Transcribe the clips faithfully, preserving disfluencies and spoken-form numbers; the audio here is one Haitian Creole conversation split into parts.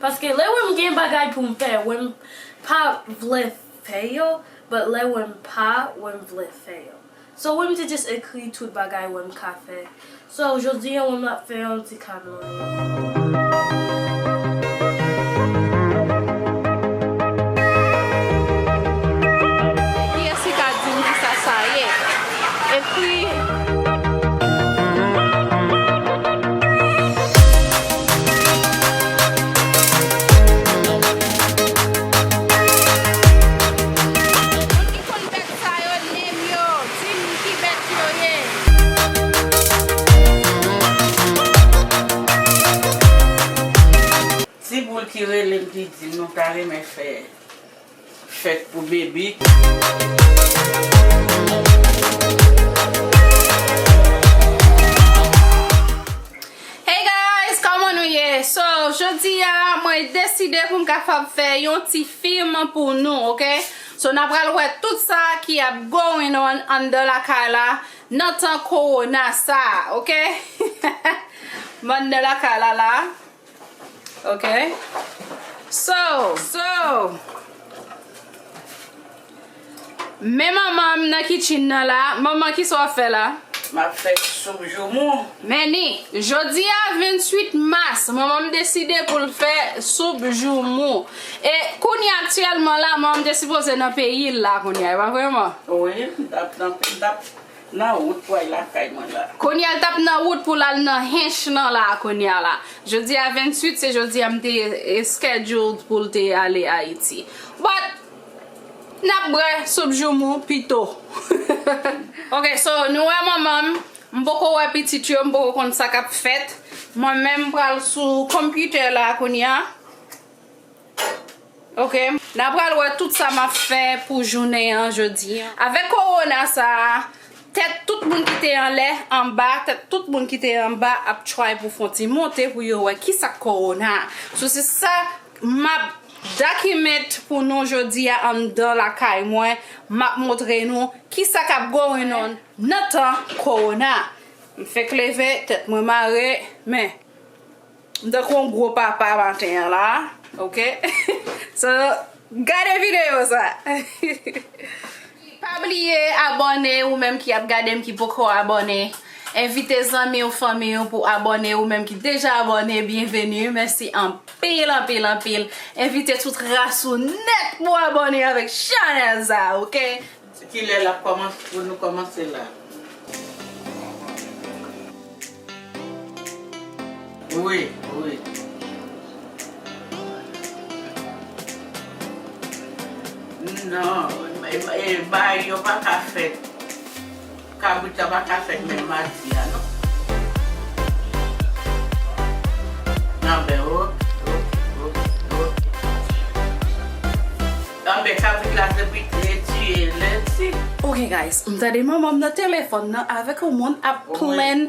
Paske lè wè m gen bagay pou m fè, wè m pa vle fè yo, but lè wè m pa, wè m vle fè yo. So wè m te just ekri tout bagay wè m ka fè. So jodi a wè m ap fè yon ti kamyon. Kiyès ki ka di m kisa sa ye? Epi Moun ki konn bèt sa yo, name yo, di m ki bèt yo ye. Ti boul ki rele m ki di m nou ta renmen fè fèt pou baby. Hey guys, kòman nou ye? So, jodi a mwen deside pou m kapab fè yon ti fim pou nou, ok? So n a pral wè tout sa ki ap going on anndan lakay la nan tan kowona sa, ok? M anndan lakay la la. Ok. So, so. Men manman m nan kitchen nan la. Manman, kisa w ap fè la? M ap fè soup joumou. Men ni, jodi a venntuit mas, manman m deside pou l fè soup joumou. E kounye a aktyèlman la, manman m te sipoze nan peyi l la kounye a, e pa vre, manman? Wi, m t ap nan, m t ap nan wout pou al lakay mwen la. Kounye a l t ap nan wout pou l al nan hench lan la kounye a la. Jodi a venntuit, se jodi a m te, eh, scheduled pou l te ale Ayiti. But, n ap bwè soup joumou pito. Ok, so, nou wè manman m, m poko wè pitit yo, m poko konn sa k ap fèt. Mwen menm m pral sou computer la kounye a. Ok, n a pral wè tout sa m ap fè pou jounen an jodi an. Avèk kowona sa a, tèt tout moun ki te anlè, anba, tèt tout moun ki te anba ap try pou fè yon ti monte pou yo wè kisa k kowona. So se sa m ap document pou nou jodi a anndan lakay mwen. M ap montre nou kisa k ap going on nan tan kowona. M fenk leve, tèt mwen mare, men M tankou yon gwo papa maten an la, ok? So, gade videyo sa. Pa bliye abòne, ou menm ki ap gade m ki poko abòne. Envite zanmi w, fanmi w pou abòne, ou menm ki deja abòne, byenveni, mèsi anpil, anpil, anpil. Envite tout ras ou nèt pou abòne avèk chanèl sa, ok? Kilè l ap kòmanse, pou nou kòmanse la? Wi, wi. Non, e, e, bay yo pa ka fèt. Kabrit la pa ka fèt menm madi a, non. Anben, ok, ok, ok, ok. Anben, kabrit la se pou tiye lendi. Ok, guys, m tande manman m nan telefòn nan avèk yon moun ap plan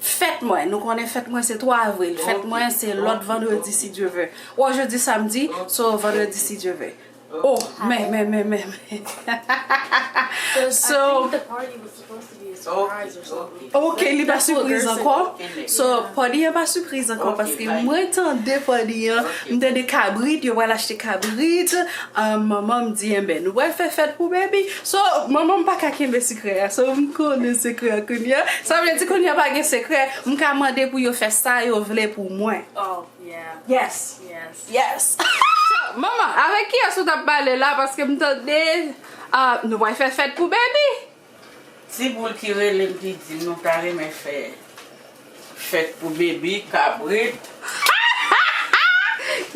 fèt mwen. Nou konnen fèt mwen se twa avril. Fèt mwen se lòt vandredi, si Dye ve. Wè, jodi samdi, so vandredi, si Dye ve. Oh, men, men, men, men, men. So, ok, li pa sipriz ankò. So, party an pa sipriz ankò, paske mwen tande party an, m tande kabrit, yo pral achte kabrit. Ah, manman m di, enben, nou pral fè fèt pou baby. So, manman m pa ka kenbe sekrè a. So, m konnen sekrè a kounye a. Sa vle di kounye a pa gen sekrè. M ka mande pou yo fè sa yo vle pou mwen. Oh, yeah. Yes. Yes. Yes. So, manman, avèk kiyès ou t ap pale la? Paske m tande, ah, nou pral fè fèt pou baby. Ti boul ki rele m ki di m nou ta renmen fè fèt pou baby, kabrit.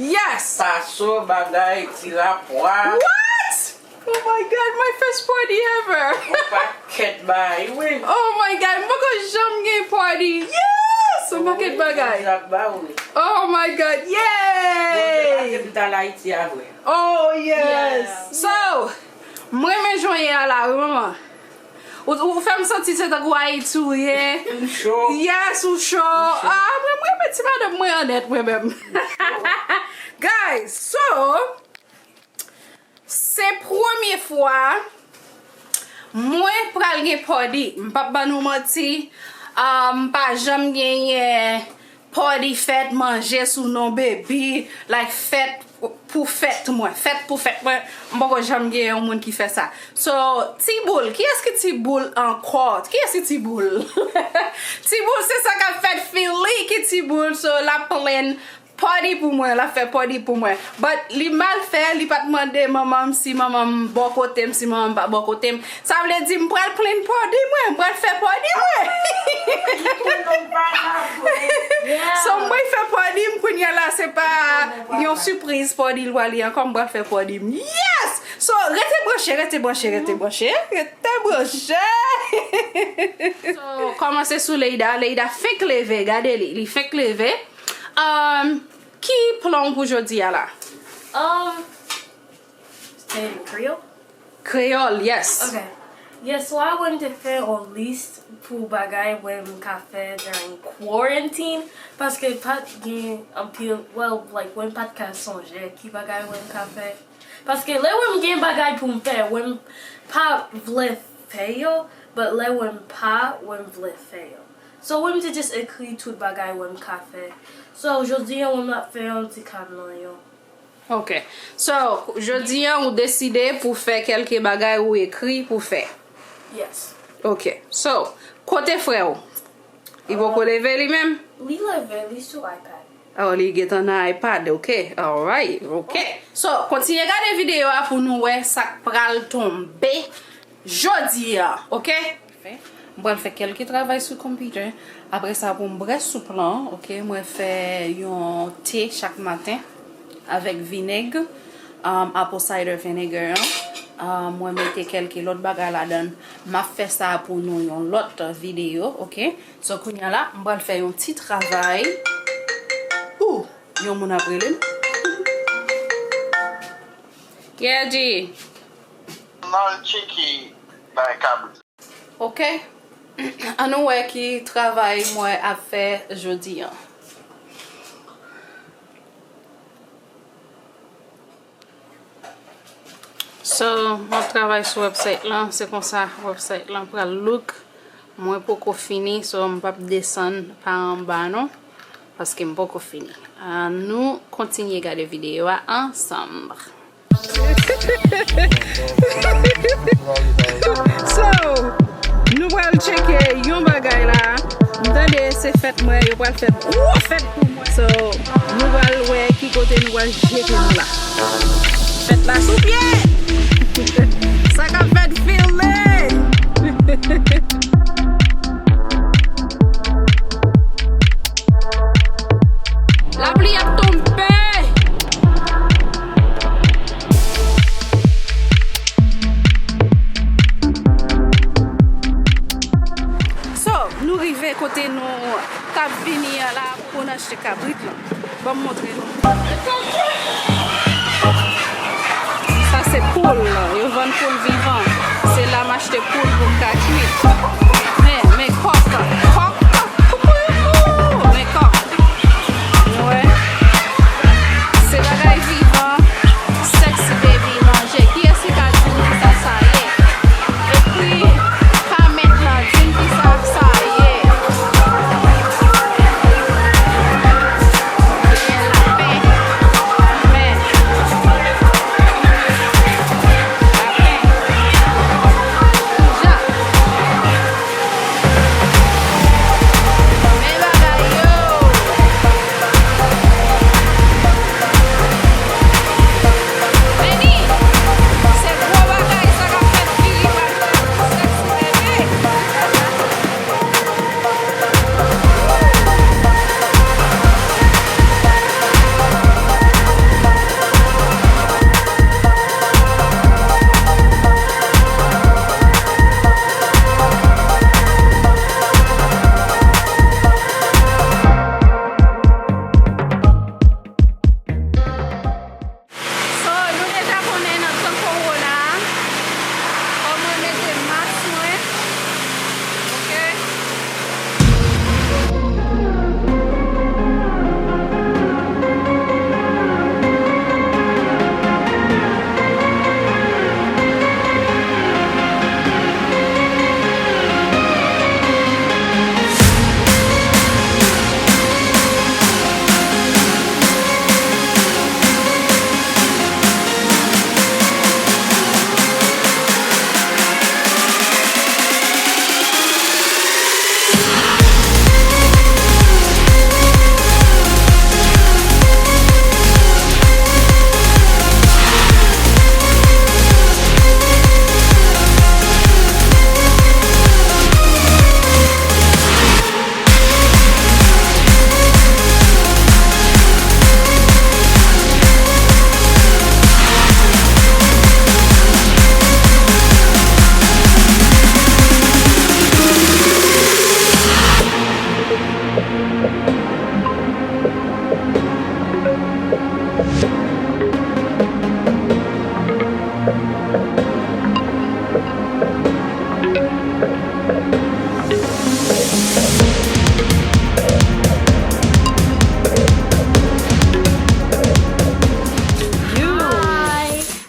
Yes! Paso, bagay, ti rapwa. What? Oh my God, my first party ever! Yon pakèt bagay, wi. Oh my God, m poko janm gen party. Yes! Yon pakèt bagay. Wi, Bondye ap ba w li. Oh my God, yay! Bondye pa vle m t al Ayiti a vre. Oh yes! Yeah. So, m renmen jan w ye a la, wi, manman. Ou, ou fè m santi se tankou Ayiti ou ye. M cho. Yes, ou cho. M cho. Ah, mwen, mwen renmen ti madanm mwen an nèt, mwen menm. Guys, so, se premye fwa mwen pral gen party. M p ap ban nou manti. Ah, m pa janm genyen Party, fèt, manje sou non baby. Like, fèt pou fèt mwen. Fèt pou fèt mwen. M poko janm gen yon moun ki fè sa. So, Ti Boul. Kiyès ki Ti Boul ankò? Kiyès ki Ti Boul? Ti Boul se sa k ap fèt Philly ki Ti Boul. So, l ap plenn party pou mwen. L ap fè party pou mwen. But li mal fè, li pa t mande manman m si manman m bò kote m, si manman m pa bò kote m. Sa vle di m pral plenn party mwen, m pral fè party mwen. So, m pral fè party m kounye a la, se pa yon sipriz party l pral ye ankò, m pral fè party m. Yes! So, rete branche, rete branche, rete branche, rete branche. So, kòmanse sou Leida. Leida fenk leve, gade li, li fenk leve. Um, ki plan w pou jodi a la? Um, Say it in Creole? Kreyòl, yes. Ok. Yèswa, mwen te fè yon lis pou bagay mwen m ka fè during quarantine, paske pa t gen anpil, well, like, mwen pa t ka sonje ki bagay mwen m ka fè. Paske lè mwen m gen bagay pou m fè, mwen m pa vle fè yo, but lè mwen m pa, mwen m vle fè yo. So, mwen m te just ekri tout bagay mwen m ka fè. So, jodi a, mwen m ap fè yon ti kanyon. Ok. So, jodi a, ou deside pou fè kèlke bagay ou ekri pou fè? Yes. Ok. So, kote frè w? Li poko leve li menm? Li leve, li sou iPad. Oh, li gentan nan iPad, ok. Alright, ok. So, kontinye gade videyo a pou nou wè sa k pral tonbe jodi a, ok? M pral fè kèlke travay sou konpitè. Apre sa, pou m brè sou plan, ok, mwen fè yon te chak maten avèk vinèg, um, apple cider vinegar an. Um, mwen mete kèlke lòt bagay ladan. M ap fè sa pou nou yon lòt videyo, ok? So, kounye a la, m pral fè yon ti travay. Ou, yon moun ap rele m. Kedji. N al tcheke bay kabrit. Ok. Ann nou wè ki travay mwen ap fè jodi a. So, m ap travay sou website lan, se konsa website lan pral look. Mwen poko fini, so m p ap desann pa anba non, paske m poko fini. Ann nou kontinye gade videyo a ansanm. So, nou pral tcheke yon bagay la. M tande se fèt mwen, yo pral fè gwo fèt pou mwen. So, nou pral wè ki kote nou pral jete nou la. Fèt la sou pye! Sa k ap fèt Philly! Lapli ap tonbe! So, nou rive kote nou t ap vini an la pou n achte kabrit lan. Ban m montre nou. Sa se poul, yo vann poul vivan. Se la m achte poul pou m ka kuit. Men, men kòk, kòk, koukouroukou, men kòk. Nou wè? Se bagay vivan, sexy baby manje. Kiyès ki ka di m kisa sa ye? Ekri comment lan, di m kisa sa ye. Gen lapen. Men. Lapen. Kouja.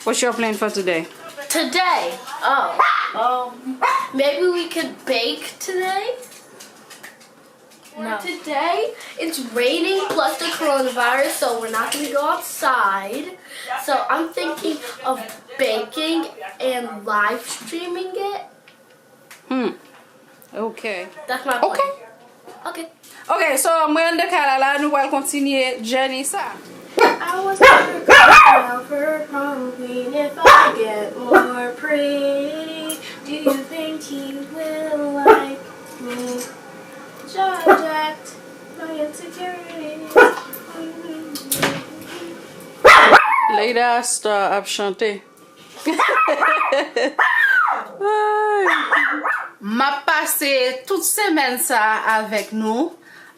What's your plan for today? Today, oh, um, maybe we could bake today. Or today, it's raining plus the coronavirus, so we're not gonna go outside. So I'm thinking of baking and live streaming it. Hmm. Ok. That's my plan. Ok. Okay. Ok, so mwen anndan kay la la, nou pral kontinye journey sa. I was never gonna tell her probably if I get more pretty. Do you think he will like me? Jack, Jack, my insecurities. Leda Star ap chante. M ap pase tout semèn sa a avèk nou,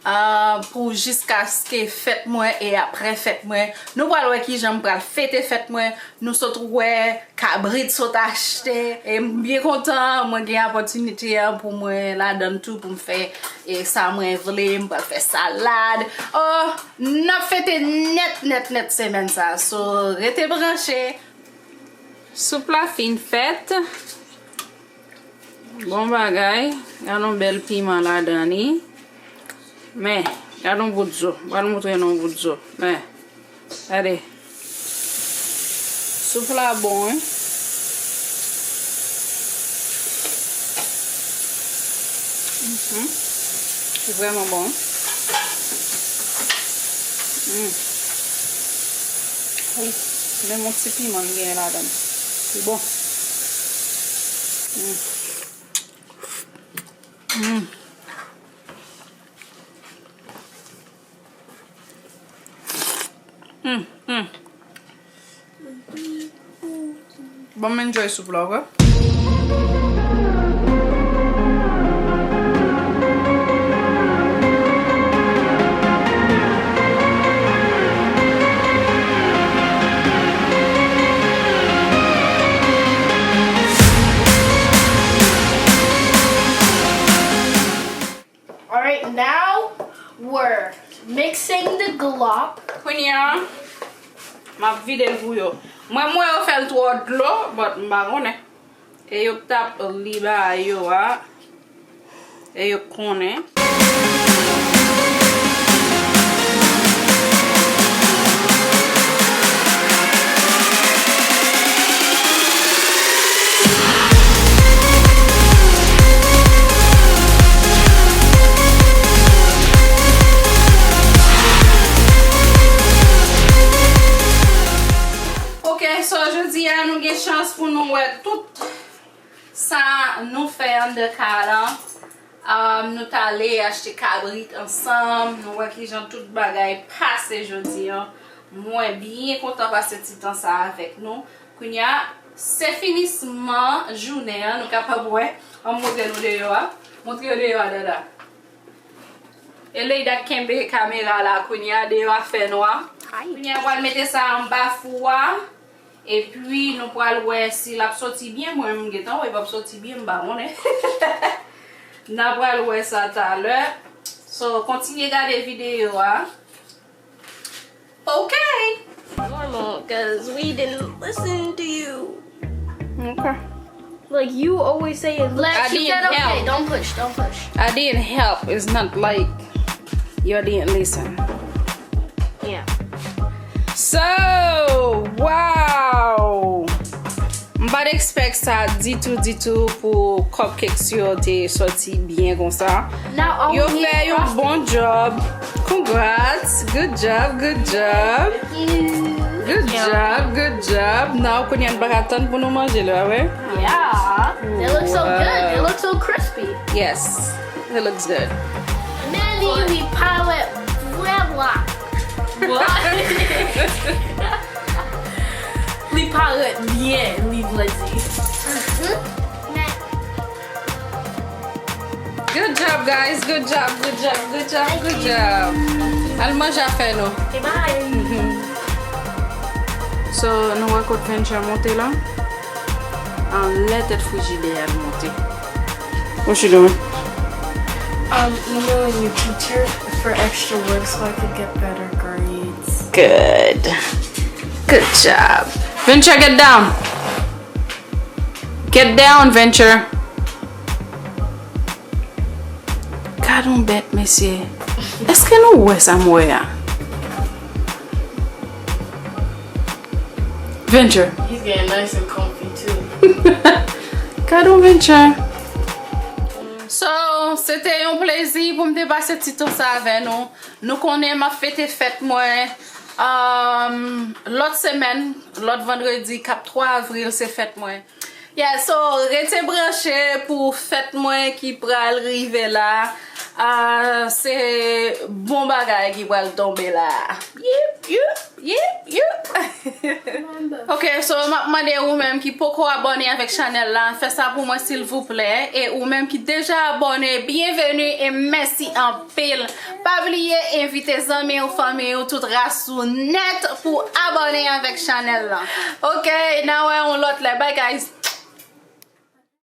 ah, pou jiskaske fèt mwen e apre fèt mwen. Nou pral wè kijan m pral fete fèt mwen. Nou sot wè kabrit sot achte. E m byen kontan mwen gen opòtinite an pou mwen ladan l tou pou m fè e sa mwen vle. M pral fè salad. Oh, n ap fete nèt, nèt, nèt semèn sa a. So, rete branche. Soup la fin fèt. Bon bagay. Gade yon bèl piman ladan li. Men, gade yon bout zo. M pral montre nou yon bout zo. Men, gade. Soup la bon, wi. Mhm. Li vrèman bon, wi. Mm. Wi, menm yon ti piman l genyen ladan l. Li bon. Mm. Mm. Mm, mm. Ban m enjoy soup la, ok? Alright, now we're mixing the glop. Kounye a, m ap vide l pou yo. Mwen, m wè yo fè l twò dlo, but m pa konnen. E yo t ap li ba yo a. E yo konnen. Ok, so jodi a nou gen chans pou nou wè tout sa nou fè anndan kay la. Um, nou t ale achte kabrit ansanm, nou wè kijan tout bagay pase jodi a. Mwen byen kontan pase ti tan sa avèk nou. Kounye a, se finisman jounen an, nou kapab wè. An m montre nou deyò a. Montre yo deyò a, Dada. E Leyda k kenbe kamera la kounye a, deyò a fè nwa. Kounye a, pral mete sa anba fou a. Epi, nou pral wè si l ap soti byen. Mwen, m gentan wè l p ap soti byen, m pa konnen. N a pral wè sa talè. So, kontinye gade videyo a. Ok. Normal, because we didn't listen to you. Ok. Like, you always saying, I Lex, you didn't said okay, help. Don't push, don't push. I didn't help. It's not like you didn't listen. Yeah. So, wow! M pa t expect sa ditou, ditou pou cupcakes yo te soti byen konsa. Now, all Yo we need fè yon frosting. Bon job. Congrats. Good job, good job. Good job, good job. Now, kounye a n pa ka tann pou nou manje la, wè? Yeah. They look so good. They look so crispy. Yes, it looks good. Men li, li parèt vrèman. Li parèt byen, li vle di. Good job, guys. Good job, good job, good job, good job. Al manje afè nou. Okay, bye. So, nou wè kot Venture monte la? Anlè tèt frijidè a l monte. What you doing? I'm emailing your teacher for extra work so I could get better grades. Good. Good job. Venture, get down. Get down, Venture. Gad yon bèt, mesye. Èske nou wè sa m wè a? Venture. He's getting nice and comfy too. Gad yon Venture. So, se te yon plezi pou m te pase ti tan sa avè nou. Nou konnen m ap fete fèt mwen, um, lòt semèn, lòt vandredi k ap twa avril, se fèt mwen. Yeah, so, rete branche pou fèt mwen ki pral rive la. Ah, se bon bagay ki pral tonbe la. Yip, yip, yip, yip. Ok, so, m ap mande ou menm ki poko abòne avèk chanèl la, fè sa pou mwen silvouplè. E ou menm ki deja abòne, byenveni e mèsi anpil. Pa bliye envite zanmi ou, fanmi ou, tout ras ou nèt pou abòne avèk chanèl la. Ok, n a wè yon lòt lè. Bye, guys.